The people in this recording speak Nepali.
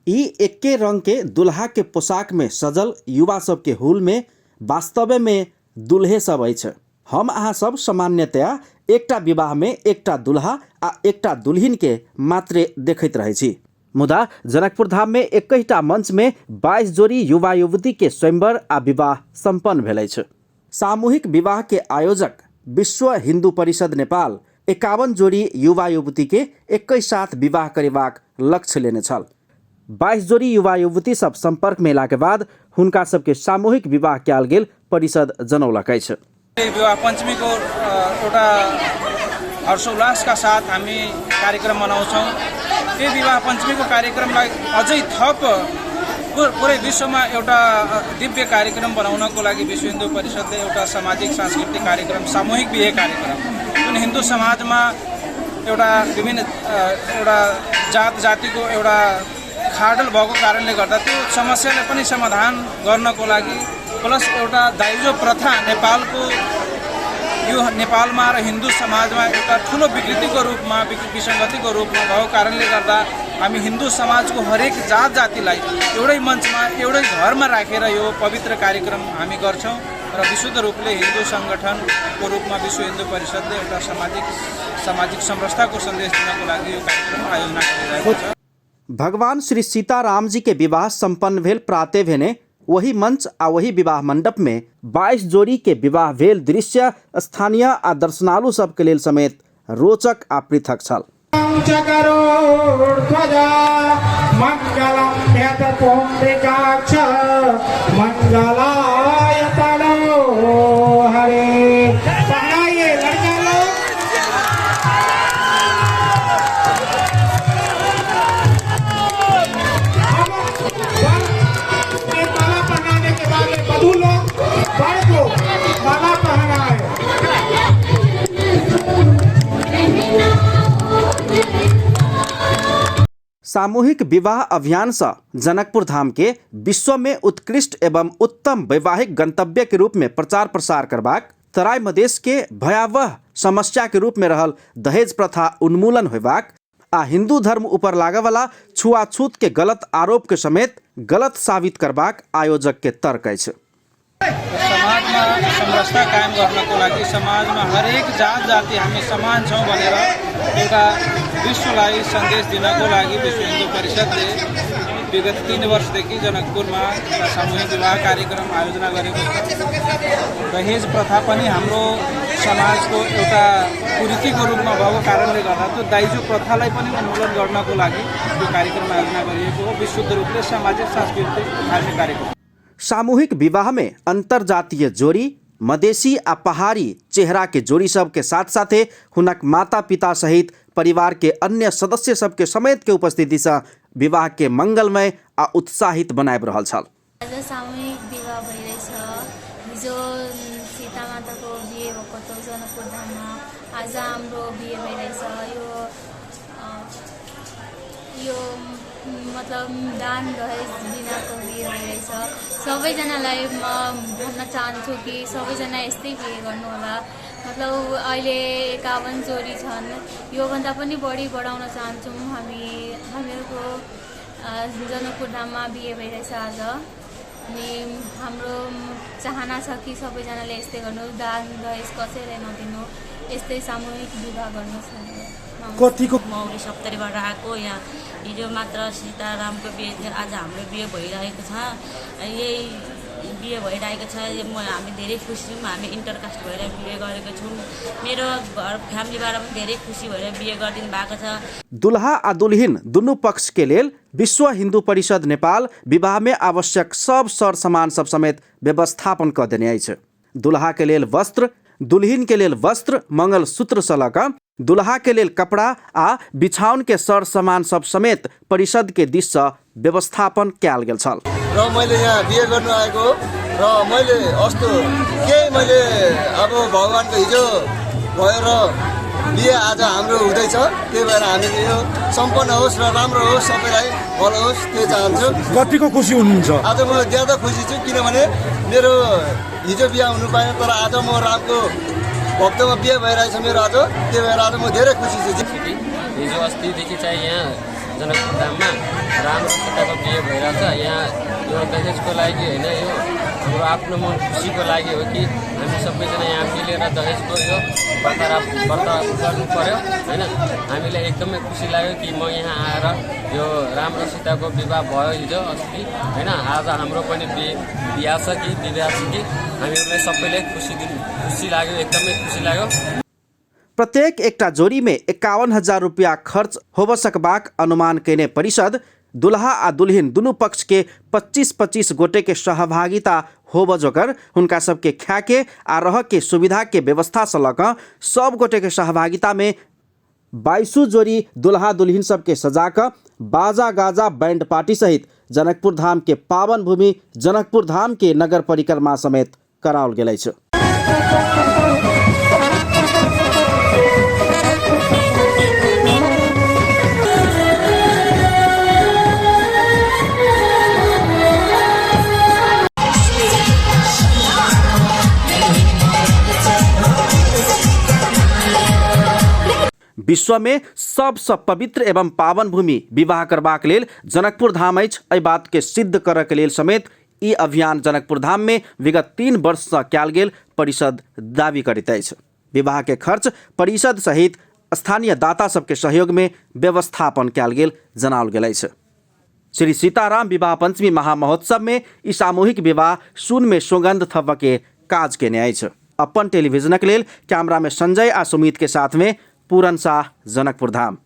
ई एक्के रंग के दुल्हा के पोशाक में सजल युवा सब के हुल में वास्तव में दुल्हे सब अछि। हम अहाँ सब सामान्यतया एकटा विवाह में एकटा दुल्हा आ एकटा दुल्हिन के मात्रे देखैत रहै छी, मुदा जनकपुर धाम में एकैटा मंच में 22 जोड़ी युवा युवती के स्वयंवर आ विवाह संपन्न भेल अछि। सामूहिक विवाह के आयोजक विश्व हिंदू परिषद नेपाल 51 जोड़ी युवा युवती के एकै साथ विवाह करेबाक लक्ष्य लेने छल। 22 जोड़ी युवा युवती सब संपर्क में अयला के बाद हुनका सबके सामूहिक विवाह कयल गेल परिषद जनौलक अछि। विवाह पंचमी को एउटा हर्षोल्लास का साथ हामी कार्यक्रम मनाउँछौँ। यो विवाह पंचमी को कार्यक्रमलाई अझै थप पुरै विश्वमा एउटा दिव्य कार्यक्रम बनाउनको लागि विश्व हिन्दू परिषदले एउटा सामाजिक सांस्कृतिक कार्यक्रम सामूहिक बिहे कार्यक्रम जुन हिन्दू समाजमा एउटा विभिन्न एउटा जात जातिको एउटा खाडल भएको कारणले गर्दा त्यो समस्यालाई पनि समाधान गर्नको लागि प्लस एउटा दाइजो प्रथा नेपालमा र हिन्दू समाजमा एउटा ठुलो विकृतिको रूपमा विसङ्गतिको रूपमा भएको कारणले गर्दा हामी हिन्दू समाजको हरेक जात जातिलाई एउटै मञ्चमा एउटै घरमा राखेर यो पवित्र कार्यक्रम हामी गर्छौँ र विशुद्ध रूपले हिन्दू संगठनको रूपमा विश्व हिन्दू परिषदले एउटा सामाजिक समरसताको सन्देश दिनको लागि यो कार्यक्रम आयोजना गरिरहेको छ। भगवान श्री सीताराम जी के विवाह संपन्न भेल प्रातः भेने वही मंच आ वही विवाह मंडप में 22 जोड़ी के विवाह भेल दृश्य स्थानीय आ दर्शनालु सब के लेल समेत रोचक आ पृथक छल। सामूहिक विवाह अभियान से जनकपुर धाम के विश्व में उत्कृष्ट एवं उत्तम वैवाहिक गंतव्य के रूप में प्रचार प्रसार करबाक, तराई मधेश के भयावह समस्या के रूप में रहल दहेज प्रथा उन्मूलन होबाक आ हिंदू धर्म ऊपर लागे वाला छुआछूत के गलत आरोप के समेत गलत साबित करबाक आयोजक के तर्क अछि। समाजमा समरसता कायम गर्नको लागि समाजमा हरेक जात जाति हामी समान छौँ भनेर एउटा विश्वलाई सन्देश दिनको लागि विश्व हिन्दू परिषदले विगत 3 वर्षदेखि जनकपुरमा सामूहिक विवाह कार्यक्रम आयोजना गरेको छ। दहेज प्रथा पनि हाम्रो समाजको एउटा कुरीतिको रूपमा भएको कारणले गर्दा त्यो दाइजो प्रथालाई पनि उन्मूलन गर्नको लागि यो कार्यक्रम आयोजना गरिएको हो। विशुद्ध रूपले सामाजिक सांस्कृतिक धार्मिक कार्यक्रम। सामूहिक विवाह में अंतरजातीय जोड़ी मधेसी आ पहाड़ी चेहरा के जोड़ी सब के साथ साथे हुनक माता पिता सहित परिवार के अन्य सदस्य सब के समेत के उपस्थिति से विवाह के मंगलमय आ उत्साहित बनाए रहल छल। आज सामूहिक विवाह भइरहेछ। हिजो सीता माताको बिहे भएको थियो जनकपुर धाममा। आज हाम्रो बिहे भइरहेछ। यो मतलब दान दहेज बिनाको बिहे भइरहेछ। सबैजनालाई म भन्न चाहन्छु कि सबैजना यस्तै बिहे गर्नु होला। मतलब अहिले 51 जोडी छन्, योभन्दा पनि बढी बढाउन चाहन्छौँ। हामीहरूको जनकपुर धाममा बिहे भइरहेछ आज। अनि हाम्रो चाहना छ कि सबैजनाले यस्तै गर्नु, दान दहेज कसैलाई नदिनु, यस्तै सामूहिक विवाह गर्नु छ। कतिको मौरी सप्तरीबाट आएको यहाँ हिजो मात्र सीतारामको बिहे थियो, आज हाम्रो बिहे भइरहेको छ। यही बिहे भइरहेको छ। हामी धेरै खुसी छौँ। हामी इन्टरकास्ट भएर बिहे गरेको छौँ। मेरो घर फ्यामिलीबाट पनि धेरै खुसी भएर बिहे गरिदिनु भएको छ। दुल्हा आ दुल्हिन दुनू पक्ष के लेल विश्व हिंदू परिषद नेपाल विवाह में आवश्यक सब सर सामान सब समेत व्यवस्थापन क देने अछि। दुल्हा के लेल वस्त्र, दुल्हिन के लेल वस्त्र मंगल सूत्र से लऽ कऽ दुल्हा के लेल कपड़ा आ बिछाउन के सर सामान सब समेत परिषद के दिश से व्यवस्थापन कयल गेल छल। र मैले यहाँ बिहे गर्नु आएको र मैले अस्तो मैले अब भगवानको हिजो भयो र बिहे आज हाम्रो हुँदैछ। त्यही भएर हामीले यो सम्पन्न होस् र राम्रो होस्, सबैलाई भलो होस्, त्यही चाहन्छु। कतिको खुसी हुनुहुन्छ? आज म ज्यादा खुसी छु किनभने मेरो हिजो बिहा हुनु पाएन, तर आज म रामको भक्तमा बिहे भइरहेछ मेरो आज। त्यही भएर आज म धेरै खुसी छु। हिजो अस्तिदेखि चाहिँ यहाँ जनकपुर धाममा राम र सीताको भइरहेछ। यहाँ यो दहेजको लागि होइन, यो हाम्रो आफ्नो मन खुसीको लागि हो कि हामी सबैजना यहाँ मिलेर दहेजको यो बर्ताव गर्नु पर्यो होइन। हामीलाई एकदमै खुसी लाग्यो कि म यहाँ आएर यो राम र सीताको विवाह भयो हिजो अस्ति होइन। आज हाम्रो पनि बिहा छ कि विवाह छ कि हामीहरूलाई सबैले खुसी लाग्यो, एकदमै खुसी लाग्यो। प्रत्येक एकटा जोड़ी में 51,000 रुपया खर्च होब सकबाक अनुमान केने परिषद दुल्हा आ दुल्हिन दुनू पक्ष के 25-25 गोटे के सहभागिता होब जोकर हुनका सबके खाके आ रह के सुविधा के व्यवस्था से लक सब गोटे के सहभागिता में 22 जोड़ी दुल्हा दुल्हिन सबके सजाक बाजा गाजा बैंड पार्टी सहित जनकपुर धाम के पावन भूमि जनकपुर धाम के नगर परिक्रमा समेत कराओल गेलै छ। विश्व में सबसे पवित्र एवं पावन भूमि विवाह करबाक लेल जनकपुर धाम अछि। एहि बात के सिद्ध करय के लेल समेत ई अभियान जनकपुर धाम में विगत 3 वर्ष से कयल गेल परिषद दावी करैत अछि। विवाह के खर्च परिषद सहित स्थानीय दाता सबके सहयोग में व्यवस्थापन कयल गेल जनाओल गेल अछि। श्री सीताराम विवाह पंचमी महामहोत्सव में ई सामूहिक विवाह सुन में सुगंध थप के काज केने अछि। अपन टेलीविजनक लेल कैमरा में संजय आ सुमित के साथ में पूरन शाह, जनकपुर धाम।